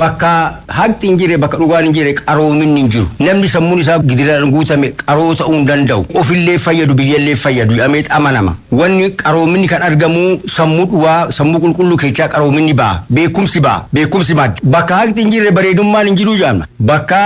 Bakka haqni hin jirre, bakka dhugaan hin jirre, qaroominni hin jiru. Namni sammuun isaa gidiraan guutame qaroo ta'uu hin danda'u. Ofillee fayyadu, biyyallee fayyadu jedhamee amanama. Wanni qaroominni kan argamu sammuu dhugaa, sammuu qulqulluu keessaa qaroominni ba'a. Beekumsi ba'a. Beekumsi madda. Bakka haqni hin jirre bareedummaan hin jiru jedhama. Bakka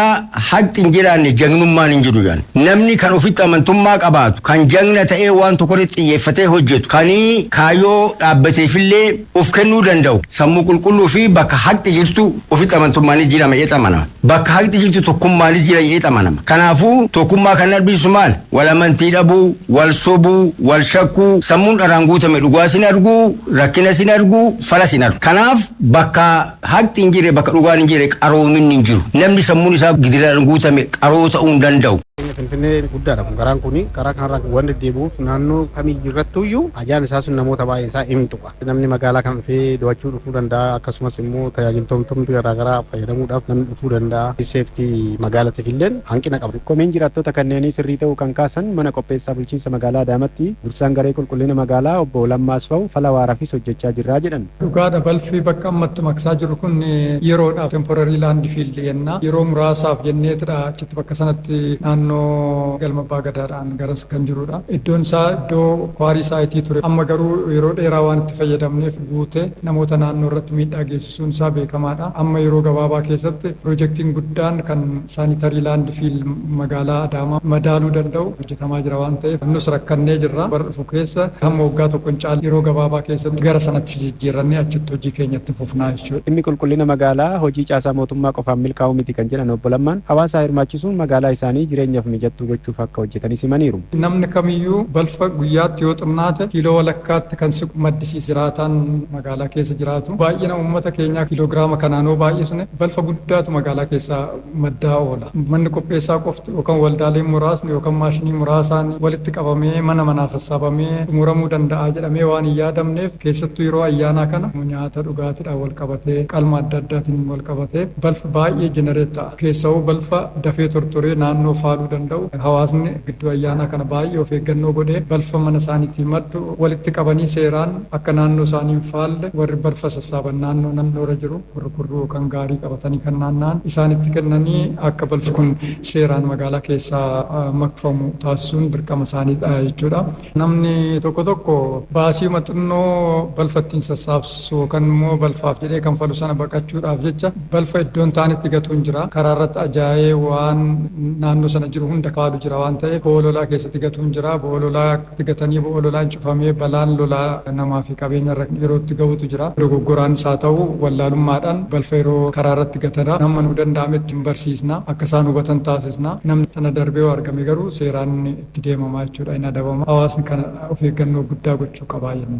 haqni hin jiraanne jagnummaan hin jiru jedhama. Namni kan ofitti amantummaa qabaatu, kan jagna ta'ee waan tokko irratti xiyyeeffatee hojjetu, kan kaayyoo dhaabbateefillee of kennuu danda'u, sammuu qulqulluu fi bakka haqni jirtu ofitti amantummaanis jira jedhee amanama. Bakka haqni jirtu tokkummaanis jira jedhee amanama. Kanaafuu tokkummaa kan arbisu maal? Wal amantii dhabuu, wal sobuu, wal shakkuu, sammuun dharaan guutame dhugaa sin arguu, rakkina sin arguu, fala sin argu. Kanaaf bakka haqni hin jirre, bakka dhugaan hin jirre, qaroominni hin jiru. Namni sammuun isaa gidiraan guutame qaroo ta'uu hin danda'u. Finfinnee guddaadha kun, karaan kuni karaa kanarraa waan deddeebi'uuf naannoo kamiyyuu irrattuyyuu ajaan isaa sun namoota baay'ee isaa hin tuqa. Namni magaalaa kana dhufee daawwachuu dhufuu danda'a, akkasumas immoo tajaajiltoonni garaagaraa fayyadamuudhaaf namni dhufuu danda'a. Safety magaalaatiif illee hanqina qaba. Komeen jiraattota kanneenii sirrii ta'uu kan kaasan mana qopheessaa bulchiinsa magaalaa Adaamaatti dursaan garee qulqullina magaalaa obbo Lammaa Asfaw, fala waaraafis hojjechaa jirraa jedhan. Dhugaadha, balfi bakka ammatti maqsaa jiru kun yeroodhaaf temporary landfill jenna. Yeroo muraasaaf jenneetidha achitti bakka sanatti naannoo galma abbaa gadaadhaan garas kan jirudha. Iddoon isaa iddoo quarry site ture. Amma garuu yeroo dheeraa waan itti fayyadamneef guute namoota naannoo irratti miidhaa geessisuun isaa beekamaadha. Amma yeroo gabaabaa keessatti piroojeektiin guddaan kan sanitary landfill magaalaa Adaamaa madaaluu danda'u hojjetamaa jira waan ta'eef nus rakkannee jirra. Bara dhufu keessa hamma waggaa tokko hin caalle yeroo gabaabaa keessatti gara sanatti jijjiirrannee achitti hojii keenyatti fufnaa jechuudha. Dhimmi qulqullina magaalaa hojii caasaa mootummaa qofaan milkaa'uu miti kan jedhan obbo Lammaan, hawaasa hirmaachisuun magaalaa isaanii jireenyaaf mijattuu gochuuf akka hojjetanis himaniiru. Namni kamiyyuu balfa guyyaatti yoo xinnaate kiiloo walakkaatti kan siqu maddisiisa jiraataan magaalaa keessa jiraatu. Baay'ina uummata keenyaa kiiloogiraama kanaan yoo baay'isne balfa guddaatu magaalaa keessaa maddaa oola. Manni qopheessaa qofti yookaan waldaaleen muraasni yookaan maashinii muraasaan walitti qabamee mana manaa sassaabamee xumuramuu danda'a jedhamee waan hin yaadamneef, keessattuu yeroo ayyaanaa kana nyaata dhugaatiidhaan wal qabatee, qalma adda addaatiin wal qabatee balfa baay'ee generate ta'a. Keessawuu balfa dafee tortoree naannoo faaluu danda'u, hawaasni gidduu ayyaanaa kana baay'ee of eeggannoo godhee balfa mana isaaniitii maddu walitti qabanii seeraan akka naannoo isaanii hin faalle, warri balfa sassaaban naannoo naannoorra jiru kurkurruu kan gaarii qabatanii kan naanna'an isaanitti kennanii akka balfi kun seeraan magaalaa keessaa makfamu taasisuun dirqama isaaniidha jechuudha. Namni tokko tokko baasii xinnoo balfa ittiin sassaabsisu yookaan immoo balfaaf jedhee kan falu sana baqachuudhaaf jecha balfa iddoon taanetti gatuun jira. Karaa irratti ajaa'ee waan naannoo sana jiru hunda faalu jira waan ta'eef bo'oo lolaa keessatti gatuun jira. Bo'oo lolaatti gatanii bo'oo lolaan cufamee balaan lolaa namaa fi qabeenya irra yeroo itti gahutu jira. Dogoggoraanis haa ta'u wallaalummaadhaan balfa yeroo karaa irratti gatana nama nu danda'ametti hin barsiisna, akka isaan hubatan taasisna. Namni sana darbee yoo argame garuu seeraan itti deemamaa jechuudha, hin adabama. Hawaasni kana of eeggannoo guddaa gochuu qabaa jenna.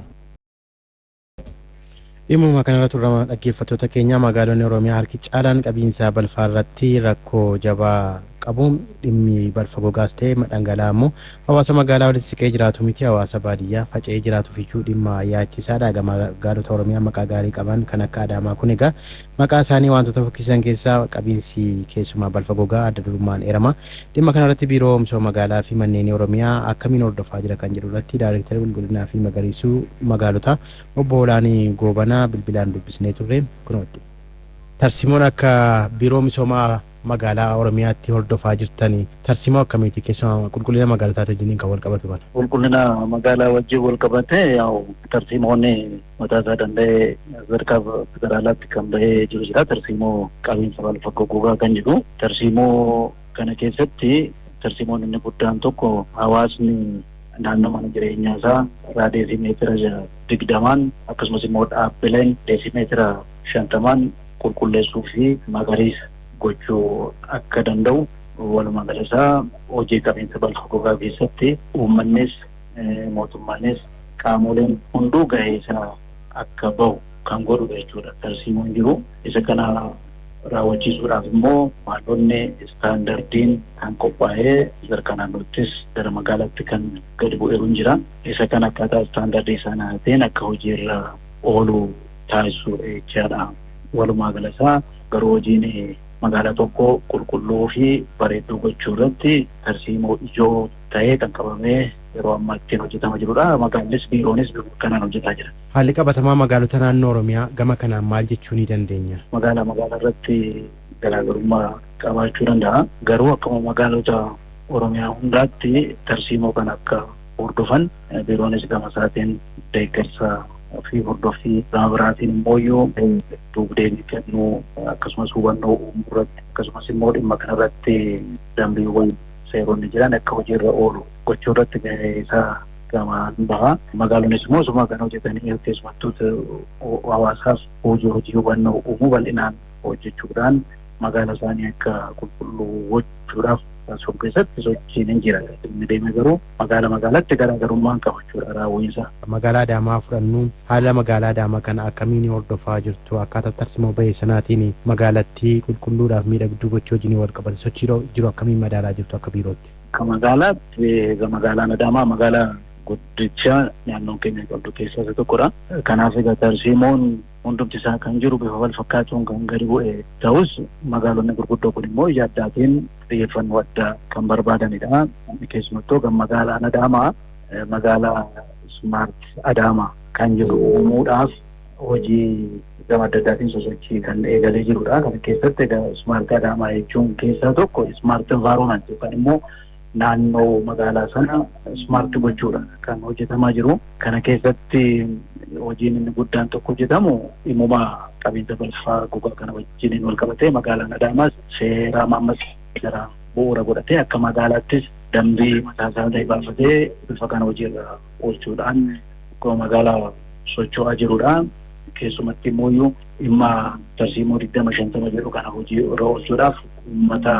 Dhimmuma kanarra turre, dhaggeeffattoota keenya, magaalonni Oromiyaa harki caalaan qabiinsa balfaa irratti rakkoo jabaa qabu. Dhimmi balfa gogaas ta'e dhangala'aa immoo hawaasa magaalaa walitti siqee jiraatu miti, hawaasa baadiyyaa faca'ee jiraatuuf iyyuu dhimma yaachisaadha. Magaalota Oromiyaa maqaa gaarii qaban kan akka Adaamaa kun egaa maqaa isaanii wantoota fokkisan keessaa qabiinsi keessumaa balfa gogaa adda durummaan eerama. Dhimma kanarratti Biiroo Misooma Magaalaa fi Manneen Oromiyaa akkamiin hordofaa jira kan jedhu irratti Daayireektara Qulqullinaa fi Magariisuu Magaalotaa obbo Olaanii Goobanaa bilbilaan dubbisnee turre kunootti. Tarsimoon akka Biiroo Misoomaa Magaalaa Oromiyaatti hordofaa jirtan tarsimoo akkamiiti, keessumaa qulqullina magaalotaa wajjiniin kan wal qabatu kana? Qulqullina magaalaa wajjin wal qabate yaa'u tarsiimoonni mataa isaa danda'ee sadarkaa federaalaatti kan bahee jiru jira. Tarsiimoo qabiinsa balfa goggogaa kan jedhu. Tarsiimoo kana keessatti tarsiimoon inni guddaan tokko hawaasni naannoo mana jireenyaa isaa radius meetira 20n, akkasumas immoo dhaabbileen radius meetira 50n qulqulleessuu fi magariisa gochuu akka danda'u, walumaa gala isaa hojii qabiinsa balfa gogaa keessatti uummannis, mootummaanis, qaamoleen hunduu gahee isaa akka bahu kan godhudha jechuudha. Tarsiimoon jiru isa kana raawwachiisuudhaaf immoo maalonni istaandardiin kan qophaa'ee sadarkaa naannoottis gara magaalaatti kan gadi bu'eeru hin jira. Isa kana akkaataa istaandardii sanaatiin akka hojiirra oolu taasisuu jechaadha. Walumaa gala isaa garuu hojiin magaalaa tokko qulqulluu fi bareedduu gochuu irratti tarsiimoo ijoo ta'ee kan qabamee Yeroo ammaa ittiin hojjetamaa jirudha. Magaallis biiroonis kanaan hojjetaa jira. Haalli qabatamaa magaalota naannoo Oromiyaa gama kanaan maal jechuu ni dandeenya? Magaalaa magaalaa irratti garaagarummaa qabaachuu danda'a. Garuu akkuma magaalota Oromiyaa hundaatti tarsiimoo kan akka hordofan biiroonis gama isaatiin deeggarsa fi hordoffii gama biraatiin immoo duubdeebii kennuu, akkasumas hubannoo uumuu irratti, akkasumas immoo dhimma kanarratti dambiiwwan seeronni jiran akka hojiirra oolu gochuu irratti gahee isaa gamaan baha. Magaalonis immoo osuma kana hojjetanii keessumattuu hawaasaaf hojii hubannoo uumuu bal'inaan hojjechuudhaan magaala isaanii akka qulqulluu gochuudhaaf sun keessatti sochiin hin jira. Inni deeme garuu magaala magaalatti garaagarummaan qabachuudha raawwiinsa. Magaalaa Adaamaa fudhannu, haala magaalaa Adaamaa kana akkamiin hordofaa jirtu? Akkaataa tarsimoo bahe sanaatiin magaalattii qulqulluudhaaf miidhagduu gochuu wajjin wal qabate sochii jiru akkamiin madaalaa jirtu akka biirootti? Akka magaalaatti, magaalaan Adaamaa magaalaa guddicha naannoon keenya qabdu keessaa isa tokkodha. Kanaaf egaa tarsiimoon hundumti isaa kan jiru bifa wal fakkaatuun kan gadi bu'e ta'us, magaalonni gurguddoo kun immoo ija addaatiin xiyyeeffannoo addaa kan barbaadanidha. Keessumattuu kan magaalaan Adaamaa magaalaa smart Adaamaa kan jedhu uumuudhaaf hojii gama adda addaatiin sosochii kan eegalee jirudha. Kana keessatti egaa smart Adaamaa jechuun keessaa tokko smart environment yookaan immoo naannoo magaalaa sana smart gochuudha kan hojjetamaa jiru. Kana keessatti hojiin inni guddaan tokko hojjetamu dhimuma qabiinsa balfaa gogaa kana wajjiniin wal qabatee magaalaan Adaamaas seera ammas gara bu'uura godhatee akka magaalaattis dambii mataa isaa ta'e baafatee bifa kana hojiirra oolchuudhaan akkuma magaalaa socho'aa jirudha. Keessumatti immoo dhimma tarsiimoo 2050 jedhu kana hojii irra oolchuudhaaf uummata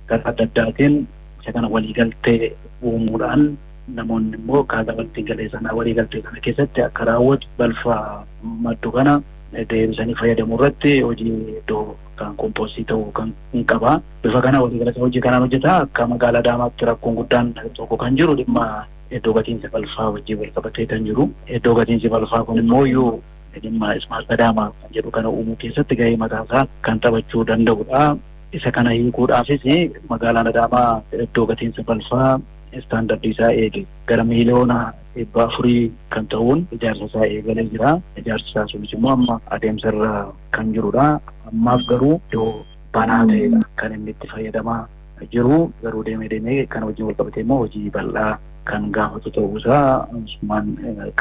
gara adda addaatiin isa kana waliigaltee uumuudhaan, namoonni immoo akkaataa walitti galee sana waliigaltee kana keessatti akka raawwatu, balfa maddu kana deebisanii fayyadamuu irratti hojii iddoo kan kompoostii ta'uu kan hin qaba. Bifa kana waliigaltee hojii kanaan hojjeta. Akka magaalaa Adaamaatti rakkoon guddaan tokko kan jiru dhimma iddoo gatiinsa balfaa wajjin wal qabatee kan jiru. Iddoo gatiinsi balfaa kun immoo iyyuu dhimma smart Adaamaa kan jedhu kana uumuu keessatti gahee mataasaa kan taphachuu danda'udha. Isa kana hiikuudhaafis magaalaan Adaamaa iddoo gatiinsa balfaa istaandardii isaa eege gara 400,000,000 kan ta'uun ijaarsa isaa eegalee jira. Ijaarsi isaa sunis immoo amma adeemsa irra kan jirudha. Ammaaf garuu iddoo banaa ta'edha kan inni itti fayyadamaa jiru. Garuu deemee deemee kana wajjin wal qabatee immoo hojii bal'aa kan gaafatu ta'uusaa summaan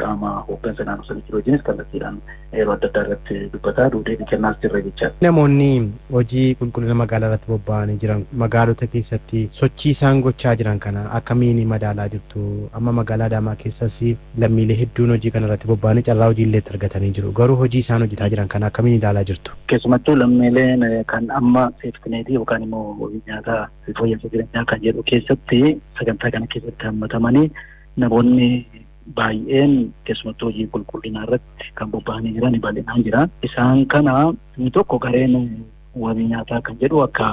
qaama hooggansa naannoo sana jiru wajjinis kallattiidhaan yeroo adda addaa irratti dubbataa duudee kennaas jirra jechaadha. Namoonni hojii qulqullina magaalaa irratti bobba'anii jiran magaalota keessatti sochii isaan gochaa jiran kana akkamiin madaalaa jirtu? Amma magaalaa Adaamaa keessas lammiilee hedduun hojii kana irratti bobba'anii carraa hojii illee argatanii jiru. Garuu hojii isaan hojjetaa jiran kana akkamiin ilaalaa jirtu? Keessumattuu lammiileen kan amma safety netii yookaan immoo nyaata fooyya'insa jireenyaa kan jedhu keessatti sagantaa kana keessatti hammatamanii namoonni baay'een keessumattuu hojii qulqullinaa irratti kan bobba'anii jiran bal'inaan jira. Isaan kana inni tokko gareen wabii nyaataa kan jedhu akka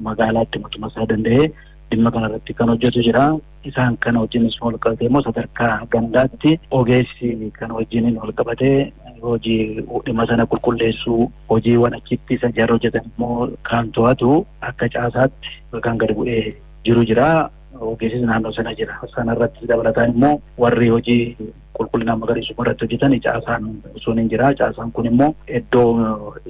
magaalaatti mootummaa isaa danda'ee dhimma kana irratti kan hojjetu jira. Isaan kana wajjinis wal qabatee immoo sadarkaa gandaatti ogeessi kan wajjiniin wal qabatee hojii dhimma sana qulqulleessuu, hojiiwwan achitti isa jarra hojjetan immoo kan to'atu akka caasaatti kan gadi bu'ee jiru jira. Ogeessis naannoo sana jira. Sana irratti dabalataan immoo warri hojii qulqullina magariisummaa irratti hojjetan caasaan sun hin jira. Caasaan kun immoo iddoo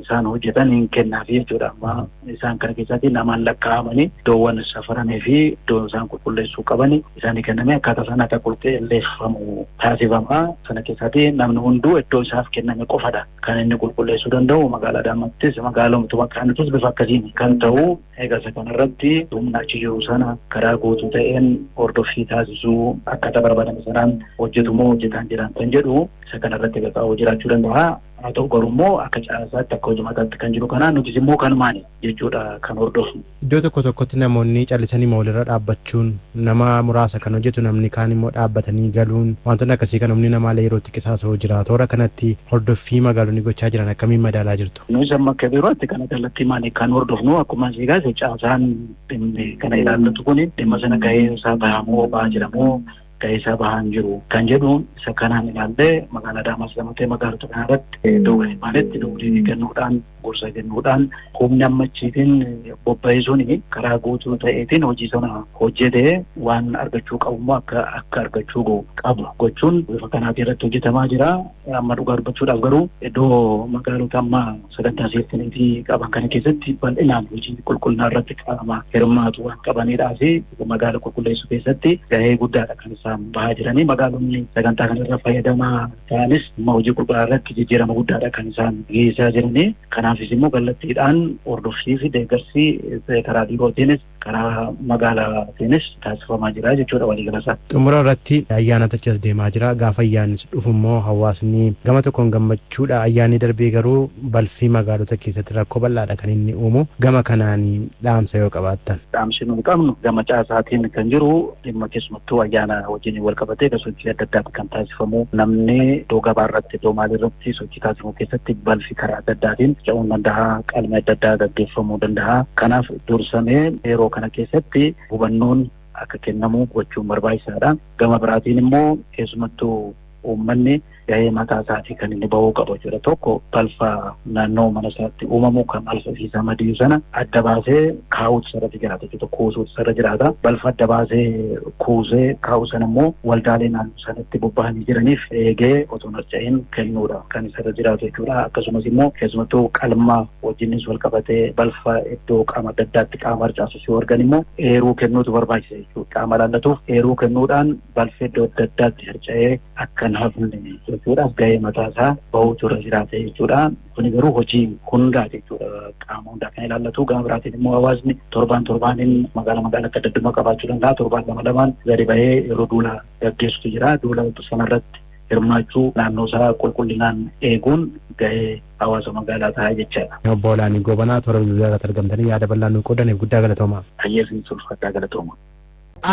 isaan hojjetan hin kennaafi jechuudha. Amma isaan kana keessatti namaan lakkaa'amanii iddoowwan safaramee fi iddoo isaan qulqulleessuu qaban isaanii kenname akkaataa sana akka qulqulleeffamu taasifama. Sana keessatti namni hunduu iddoo isaaf kenname qofadha kan inni qulqulleessuu danda'u. Magaalaa Adaamaattis magaalomtuma kaanittis bifa akkasiin kan ta'u, egaa isa kanarratti humna achi jiru sana karaa guutuu ta'een hordoffii taasisuu, akkaataa barbaadame sanaan hojjetu moo hojjetaan jiran kan jedhu isa kanarratti qaqqabuu jiraachuu danda'a. Haa ta'u garuu immoo akka caasaatti, akka hojii kan jiru kanaan nutis immoo kanumaani jechuudha kan hordofnu. Iddoo tokko tokkotti namoonni callisanii walirra dhaabbachuun, nama muraasa kan hojjetu, namni kaan immoo dhaabbatanii galuun, wantoonni akkasii kan humni namaallee yeroo itti qisaasa'uu jira. Toora kanatti hordoffii magaalonni gochaa jiran akkamiin madaalaa jirtu? Nutis amma akka biirootti kana kallattii maanii kan hordofnu, akkuma asii kaase, caasaan dhimmi kana ilaallatu kun dhimma sana gahee isaa bahamoo bahaa jiramoo gahee isaa bahaa hin jiru kan jedhu isa kanaan ilaallee magaalaa Adaamaas lamatee magaalota kana irratti iddoo maalitti duudii kennuudhaan Gorsa kennuudhaan humni ammachiitiin bobba'ee suni karaa guutuu ta'eetiin hojii sana hojjetee waan argachuu qabu immoo akka argachuu qabu gochuun bifa kanaatiin irratti hojjetamaa jira. Amma dhugaa dubbachuudhaaf garuu iddoo magaalota amma sagantaa seeftineetii qaban kana keessatti bal'inaan hojii qulqullinaa irratti qaama hirmaatu waan qabanidhaa fi magaala qulqulleessuu keessatti gahee guddaadha kan isaan bahaa jiranii. Magaalonni sagantaa kanarra fayyadamaa ta'anis amma hojii qulqullinaa irratti jijjiirama guddaadha kan isaan geessisaa jiranii. Kanaafis immoo kallattiidhaan hordoffii fi deeggarsi karaa biirootiinis karaa magaalaatiinis taasifamaa jira jechuudha waliigala isaa. Xumura irratti ayyaana tachas deemaa jira. Gaafa ayyaanni dhufu immoo hawaasni gama tokkoon gammachuudha. Ayyaanni darbee garuu balfii magaalota keessatti rakkoo bal'aadha kan inni uumu. Gama kanaan dhaamsa yoo qabaattan. Dhaamsi nuyi qabnu gama caasaatiin kan jiru dhimma keessumattuu ayyaana wajjin wal qabatee kan sochii adda addaatti kan taasifamu, namni iddoo gabaa irratti, iddoo maalii irratti sochii taasifamu keessatti balfi karaa adda addaatiin ce'uu danda'a, qalmi adda addaa gaggeeffamuu danda'a. Kanaaf dursamee yeroo kana keessatti hubannoon akka kennamu gochuun barbaachisaadha. Gama biraatiin immoo keessumattuu uummanni gahee mataa isaatii kan inni bahuu qabu jechuudha. Tokko, balfa naannoo mana isaatti uumamu kan balfa ofiisaa madiyu sana adda baasee kaa'uutu isarratti jiraata jechuudha. Kuusuutu isarra jiraata. Balfa adda baasee kuusee kaa'u sana immoo waldaalee naannoo sanatti bobba'anii jiraniif eegee otoo hin harca'in kennuudha kan isarra jiraatu jechuudha. Akkasumas immoo keessumattuu qalma wajjinis wal qabatee balfa iddoo qaama adda addaatti qaama harcaasu yoo argan immoo eeruu kennuutu barbaachisa jechuudha. Qaama laallatuuf eeruu kennuudhaan balfa iddoo adda addaatti harca'ee akka hin hafne jechuudhaaf gahee mataa isaa bahuutu irra jiraata jechuudha. Kuni garuu hojii hundaa jechuudha. Qaama hundaa kan ilaallatu. Gama biraatiin immoo hawaasni torbaan torbaaniin magaala magaalatti adda addummaa qabaachuu danda'a. Torbaan lama lamaan gadi bahee yeroo duula gaggeessutu jira. Duula sanarratti hirmaachuu, naannoo isaa qulqullinaan eeguun gahee hawaasa magaalaa ta'a jechaadha. Obbo Olaanii Goobanaa, toora bilbilaa irratti argamtanii yaada bal'aa nu qoodaniif guddaa galatoomaa. Hayyeesni sulfataa, galatooma.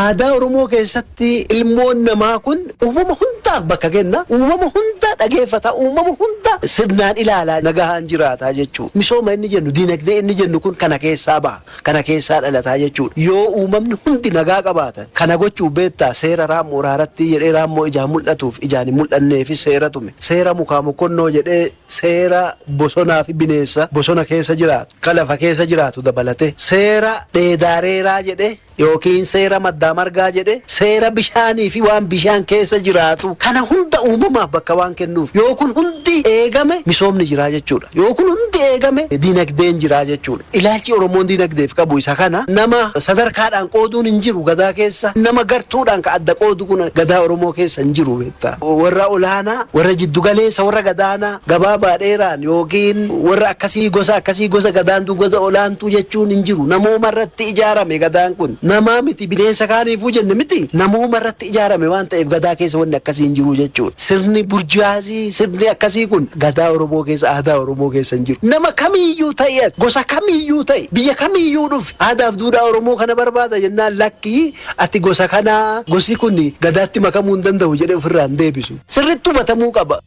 Aadaa Oromoo keessatti ilmoon namaa kun uumama hundaaf bakka kenna. Uumama hunda dhageeffata. Uumama hunda sirnaan ilaalaa nagahaan jiraata jechuudha. Misooma inni jennu, dinagdee inni jennu kun kana keessaa baha. Kana keessaa dhalataa jechuudha. Yoo uumamni hundi nagaa qabaatan kana gochuu beektaa, seera raammoo raaratti jedhee raammoo ijaan mul'atuuf ijaan hin mul'anneefis seera tume. Seera mukaa mokkonnoo jedhee seera bosonaa fi bineensa bosona keessa jiraatu, kan lafa keessa jiraatu dabalate. Seera dheedaareeraa jedhee yookiin seera maddaa margaa jedhe, seera bishaanii fi waan bishaan keessa jiraatu kana hunda uumamaaf bakka waan kennuuf, yoo kun hundi eegame misoomni jiraa jechuudha. Yoo kun hundi eegame dinagdeen jiraa jechuudha. Ilaalchi Oromoon dinagdeef qabu isa kana. Nama sadarkaadhaan qooduun hin jiru gadaa keessa. Nama gartuudhaan ka adda qoodu kun gadaa Oromoo keessa hin jiru beektaa. Warra olaanaa, warra jiddugaleessa, warra gadaanaa, gabaabaa, dheeraan yookiin warra akkasii, gosa akkasii, gosa gadaantuu, gosa olaantuu jechuun hin jiru. Namooma irratti ijaarame gadaan kun. Namaa miti, bineensa kaaniifuu jenne miti, namooma irratti ijaarame waan ta'eef gadaa keessa wanni akkasii hin jiru jechuudha. Sirni burjaazii, sirni akkasii kun gadaa Oromoo keessa, aadaa Oromoo keessa hin jiru. Nama kamiiyyuu ta'e, gosa kamiiyyuu ta'e, biyya kamiiyyuu dhufe, aadaaf duudhaa Oromoo kana barbaada jennaan, "Lakkii, ati gosa kanaa, gosi kun gadaatti makamuu hin danda'u," jedhee ofirraa hin deebisu. Sirriitti hubatamuu qaba.